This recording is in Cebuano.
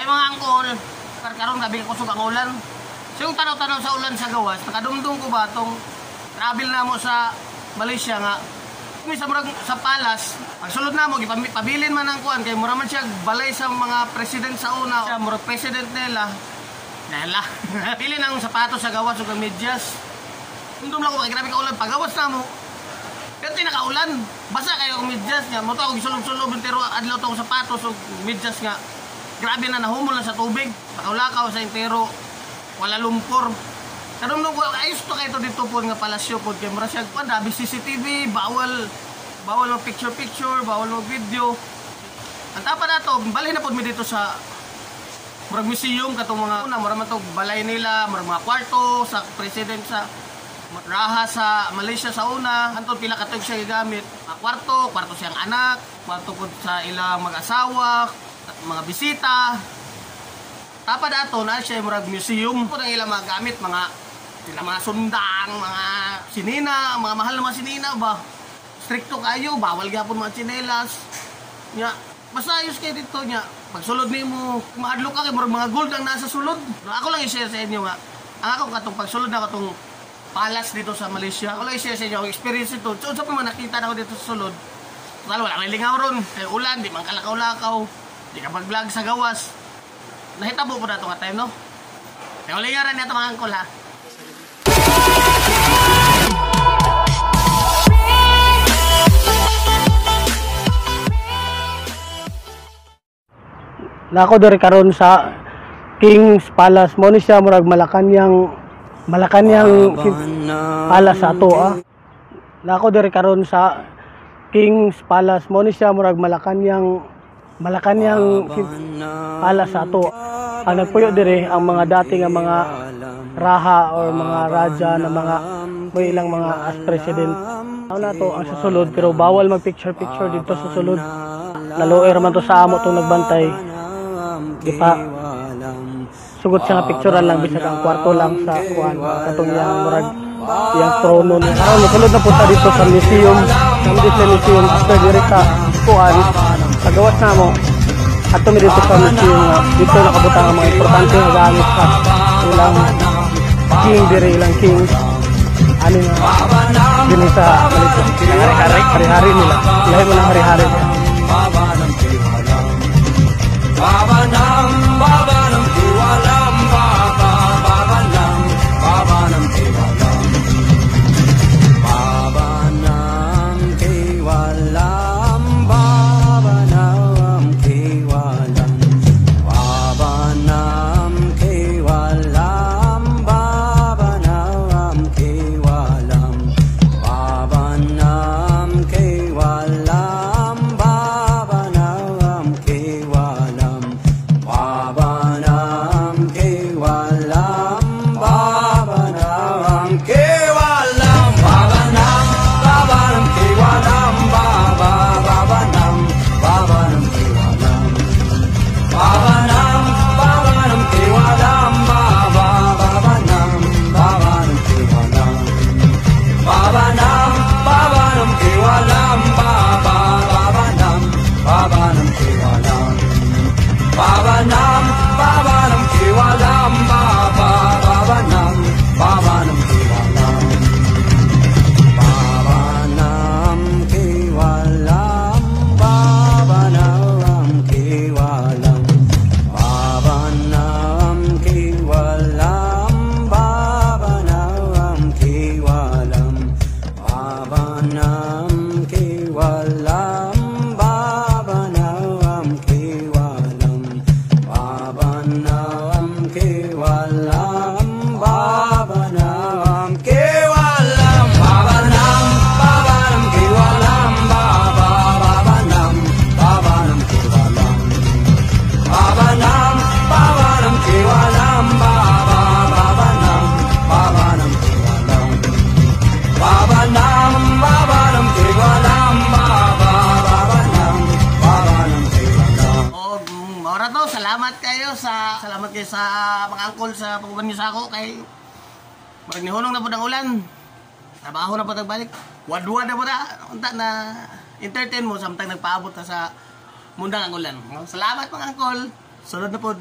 Mga angkol, karon gabi kusog ang ulan. So yung tanaw-tanaw sa ulan sa gawas, nakadumdum ko ba tong travel na mo sa Malaysia nga kami sa murag sa palace, pagsulod na mo gipabilin man ang kuan kay mura man siya balay sa mga president sa una, siya murag president nila. Nela. Pili ang sapatos sa gawas ug ang medyas. Dumdum lang ko kay grabe ka ulan pagawas na mo. Pero tinakaulan, basa kayo ang medyas nga. Mo to ako gisulog-sulog pero adlaw to akong sapatos ug medyas nga. Grabe na nahumol na sa tubig. Lakaw-lakaw sa entero, wala lumpur. Kadumdum ko ayos to kayo to dito po nga palasyo po kay mura siya kuan dabi CCTV, bawal bawal mag picture picture, bawal mag video. Ang tapa na to, balhin na pod mi dito sa murag museum katong mga una mura man to balay nila, murag mga kwarto sa president sa raha sa Malaysia sa una, hantod pila ka tuig siya gigamit. Mga kwarto, kwarto siyang anak, kwarto pud sa ilang mag-asawa, at mga bisita. Tapad ato na siya murag museum. Pud ang ilang mga gamit, mga ilang mga sundang, mga sinina, mga mahal na mga sinina ba. Strikto kayo, bawal gyapon mga tsinelas. Nya, basta ayos kayo dito nya. Pagsulod nimo, mahadlok ka kay murag mga gold ang nasa sulod. Ako lang i-share sa inyo nga. Ang ako katong pagsulod na katong palace dito sa Malaysia. Ako lang i-share sa inyo ang experience ito. So, unsa pa man nakita na ako dito sa sulod. Total, wala may lingaw ron. Kay ulan, di man kalakaw-lakaw. Di ka mag-vlog sa gawas. Nahitabo po na ito nga time, no? Kaya lingaran niya ito mga angkol, ha? Nako diri karon sa King's Palace. Mo ni siya murag Malacañang Malacañang Palace ato ah. Nako diri karon sa King's Palace. Mo ni siya murag Malacañang Malacañang Palace ato. Ang nagpuyo diri ang mga dati nga mga raha or mga raja na mga may ilang mga as president. Ano na to ang susulod pero bawal mag picture picture dito sa sulod. Naluoy man to sa amo tong nagbantay. Di pa sugot siya nga picturean lang bisag ang kwarto lang sa kuan katong iyang murag iyang trono niya. Karon mosulod na punta dito sa museum, sa Disney Museum after diri sa kuan sa gawas namo. Adto mi dito sa museum nga dito nakabutang ang mga importante nga gamit sa ilang king diri, ilang king ani nga dinhi sa Malaysia. Hari-hari, hari-hari nila. Lahi mo ng hari-hari. Salamat kayo sa mga angkol sa pag-uban niyo sa ako kay murag nihunong na pud ang ulan. Trabaho na pud nagbalik. Wadwad na pud na. Unta na entertain mo samtang nagpaabot na sa mundang ang ulan. Salamat mga angkol. Sulod na pod.